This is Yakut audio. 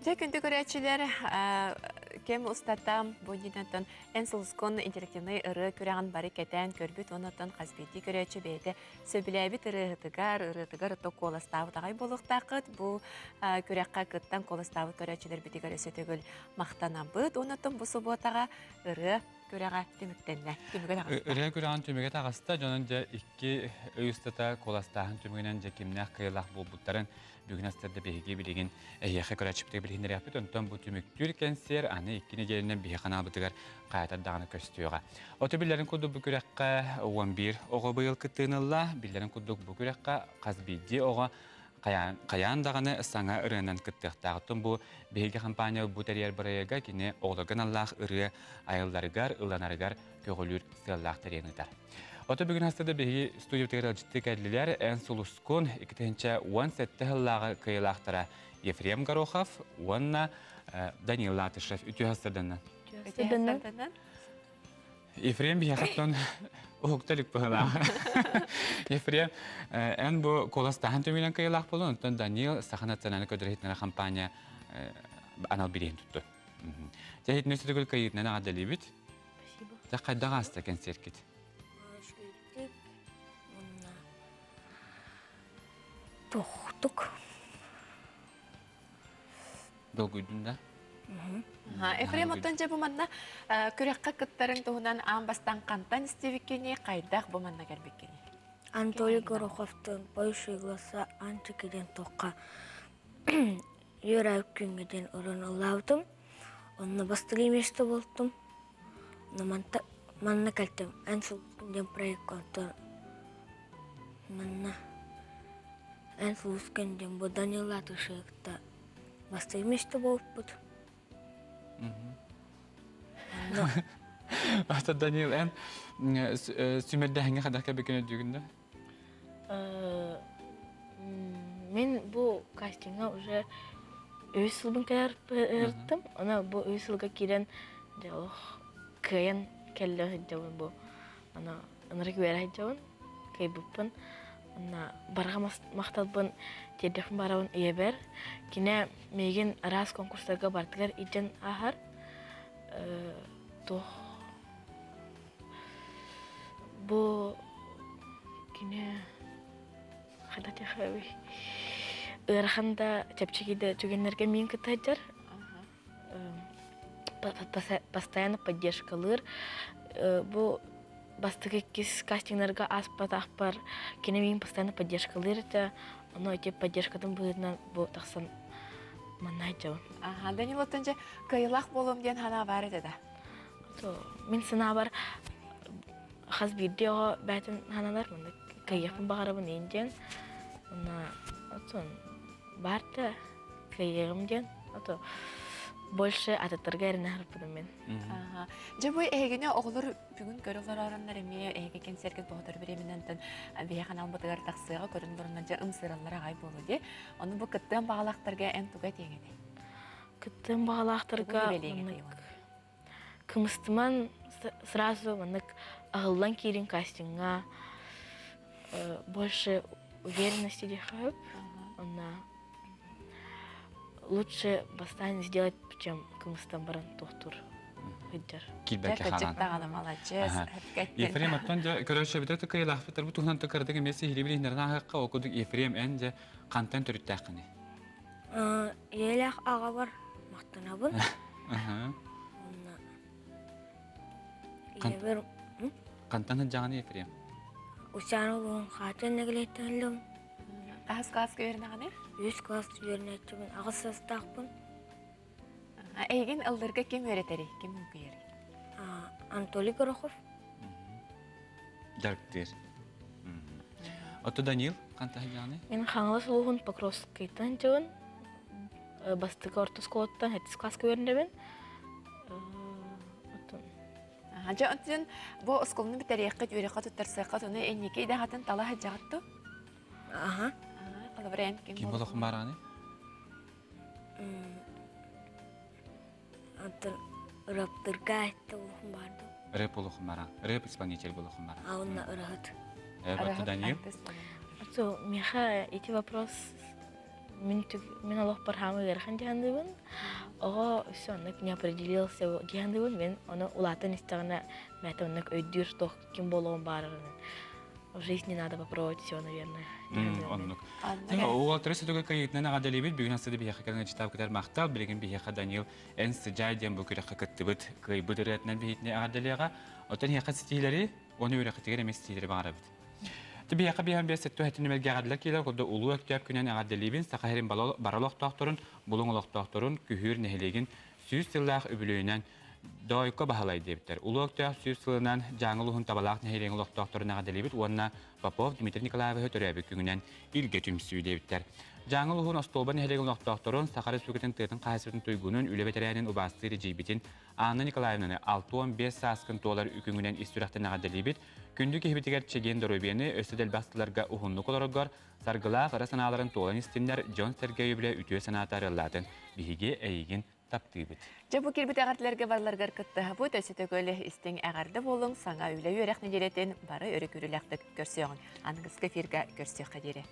Дьэ, күндү көрөөччүлэр, кэм устата бу иннинэн эн сулускун интерактивнай ырыа күрэҕин бары кэтээн көрбүт уонна оттон хас биирдии көрөөччү бэйэтэ сөбүлээбит ырыаһытыгар, ырыатыгар ото куоластаабыт аҕай буолуохтааххыт. Бу күрэххэ кыттан куоластаабыт көрөөччүлэрбитигэр өссө төгүл махтанабыт. Уонна оттон бу субуотаҕа ырыа күрэҕэ түмүктэннэ. Түмүгэ таҕыста. Ырыа күрэҕин түмүгэ таҕыста. Дьонун дьэ икки ый устата куоластааһын түмүгүнэн дьэ кимнээх кыайыылаах буолбуттарын Бүгүн астарда биһиги билигин эһиэхэ көрөөччүбүтүгэр билиһиннэриэхпит. Онтон бу түмүктүүр кэнсиэр аны икки нэдиэлэнэн биһи ханаабытыгар хаятар даҕаны көстүөҕэ. Оту биллэрин курдук бу күрэххэ 11 оҕо быйыл кыттыыны ылла. Биллэрин курдук бу күрэххэ хас биирдии оҕо хайаан даҕаны саҥа ырыанан кыттыахтаах. Оттон бу биһиги компания бу тэрийэр бырайыага кини оҕолорго аналлаах ырыа айылларыгар, ылланарыгар көҕүлүүр сыаллаах тэрийэн ыытар. Ото бүгүн хастада биһиги студиябытыгар ыалдьыттыы кэллилэр. Эн сулускун 2017 сыллааҕы кыайыылаахтара Ефрем Горохов уонна Данил Латышев үтүө хастарданна. Үтүө хастарданна. Ефрем биһиэхэттэн уһукта илик быһылаах. Ефрем, эн бу куоластааһын түмүгүнэн кыайыылаах буолун, онтон Данил Саха национальнай көрдөрөр компания анал бирииһин тутту. Дьэ, итини сүтүгүл кыайыытынан эҕэрдэлиибит. Спасибо. Дьэ, хайдах ааста кэнсиэркит? Үчүгэйдик уонна тохтук. Долгуйдун да? Ефрем оттон дьэ бу манна күрэххэ кыттарыҥ туһунан аан бастаан хантан истибиккиний, хайдах бу манна кэлбиккиний? Анатолий Гороховтан «Поющие голоса Анчики» диэн туохха үөрэ күҥҥэ диэн уран ыллаабытым. Онно бастакы место буолтум. Манна кэлтим эн сулускун диэн проекка онтон манна эн сулускун диэн бу Данил Латышевы кытта бастакы место буолбуппут. Ата Данил эн сүмэрдэһиҥҥэ хайдах кэлбиккин өйдүүгүн да? Мин бу кастиҥҥа уже үс сылбын кэлэртим. Аны бу үс сылга киирэн дьэ олох кыайан кэллэ сылдьабын бу. Аны ынырык үөрэ сылдьабын, кыайбыппын. Онно барҕа махталбын тиэрдэхпин барабын ийэбэр. Кини миигин араас конкурстарга барытыгар илдьэн ааһар. Туох Бу кини хайдах диэххэ ыарахан да чэпчэки да түгэннэргэ миин кытта сылдьар. Постоянно поддержкалыыр. Бу бастакы иккис кастиҥнарга ааспатахпар кини миин постоянно поддержкалыыр этэ. Ону ити поддержкатын быһыытынан бу тахсан манна сылдьабын. Аха, Данил оттон дьэ кыайыылаах буолуом диэн санаа баар этэ да? Мин санаабар хас биирдии оҕо бэйэтин сананар маннык кыайыахпын баҕарабын иин диэн уонна отон баар да кыайыаҕым диэн ото больше атыттарга эрэнэ сырыппытым мин. Дьэ бу эһигини оҕолор бүгүн көрө олоророннор эмиэ эһиги кэнсиэргит боһотор бириэминэнтэн биһи ханаалбытыгар тахсыаҕа көрөн олороннор дьэ ымсыыраллар аҕай буолуо дии. Ону бу кыттыан баҕалаахтарга эн тугу этиэҥ этэй? Кыттыан баҕалаахтарга маннык кымыстыман сразу маннык аһыллан киирин кастиҥҥа больше уверенности диэххэ Онно лучше бастаан сделать, чем кымыстан баран туохтуур сылдьар. Киирбэккэ хаалан. даҕаны маладьыас. Ефрем оттон дьэ көрөөччүбүтэ тыкыйылаахпыттар бу туһунан тыкырдык эмиэ сиһилии билиһиннэрэн ааһыахха ол курдук Ефрем эн дьэ хантан төрүттээххиний? Ийэлээх аҕабар махтанабын. Уонна ийэбэр Хантан сылдьаҕыный Ефрем? Усян улууһун Хаатын нэһилиэгиттэн ыллым. Хаһыс класска үөрэнэҕиний? Үс класс үөрэнээччибин, аҕыс саастаахпын. Эйигин ыллыырга ким үөрэтэрий, ким үҥкүйэрий? Анатолий Горохов. Дьарыктыыр. Отто Данил хантан сылдьаҕыный? Мин Хаҥалас улууһун Покровскайтан сылдьабын. Бастакы орто оскуолаттан сэттис класска үөрэнэбин. Оттон Дьэ, онтон бу оскуоланы бүтэриэххит, үөрэххэ туттарсыаххыт, ону инники идэҕитин тала сылдьаҕыт дуо? Аха. Холобура, эн ким Ким болохун баарҕаный? Антон ырыаптырга этте болохун баарды. Рэп болохун бааран. Рэп исполнитель болохун бааран. А онно ырыһыт. Рэп Данил. Миха эти вопрос. Мин мин олохпор хаамы ыарахан дьаһанныыбын. Оҕо өссө оннук не определился дьаһанныыбын. Мен ону улаатан истэҕинэ бэйэтэ оннук өйдүүр туох ким буолуон баарарын. В жизни надо попробовать все, наверное. Оннук. Уолаттары сөтөгө кайытынан аҕадалибит бүгүн астыды биһиэхэ кэлэн читап кытар махтал билигин биһиэхэ Данил эн сыдьаай диэн бу күрэххэ кыттыбыт кыайбыт ырыатынан биһитини аҕадалиаҕа оттон иһиэхэ ситиилэри оны үрэхитигэр эмиэ ситиилэри баҕарабыт. Биһиэхэ биһэн биэс сэттэ өһэтин нүмергэ аҕадылар киилэр курдук улуу өктөөп күнэн эҕэрдэлиибин Саха сирин бары олохтоохторун, Булуҥ олохтоохторун, Күһүүр нэһилиэгин 100 сыллаах үбүлүөйүнэн Дойко Баһылай диэбиттэр. Улуу Өктөөх 100 сылынан Дьааҥы улууһун Табалаах нэһилиэгин олохтоохторун эҕэрдэлиибит уонна Попов Дмитрий Николаевиһы төрөөбүт күҥүнэн Илгэ түмсүү диэбиттэр. Дьааҥы улууһун Остуолба нэһилиэгин олохтоохторун Саха Республикатын тыатын хаһаайыстыбатын туйгунун, үлэ бэтэрээнин убаастыыр эдьиийбитин Анна Николаевнаны 65 сааскын туолар үкүҥүнэн ис сүрэхтэн эҕэрдэлиибит. Күндү киһибитигэр чэгиэн доруобуйаны өссө да элбэх сылларга уһуннук олороргор, саргылаах ыра санааларын туолан истиннэр, дьон-сэргэ өйөбүлэ үтүө санаата арыаллаатын. Биһиги эйигин таптыыбыт. Дьэ бу киирбит эҕэрдэлэргэ барыларыгар кыттыһабыт, өссө төгүл истиҥ эҕэрдэ буолуҥ, саҥа үлэ үөрэх нэдиэлэтин бары өрө күүрүүлээхтик көрсүөҕүҥ. Аныгыскы эфиргэ көрсүөххэ диэри.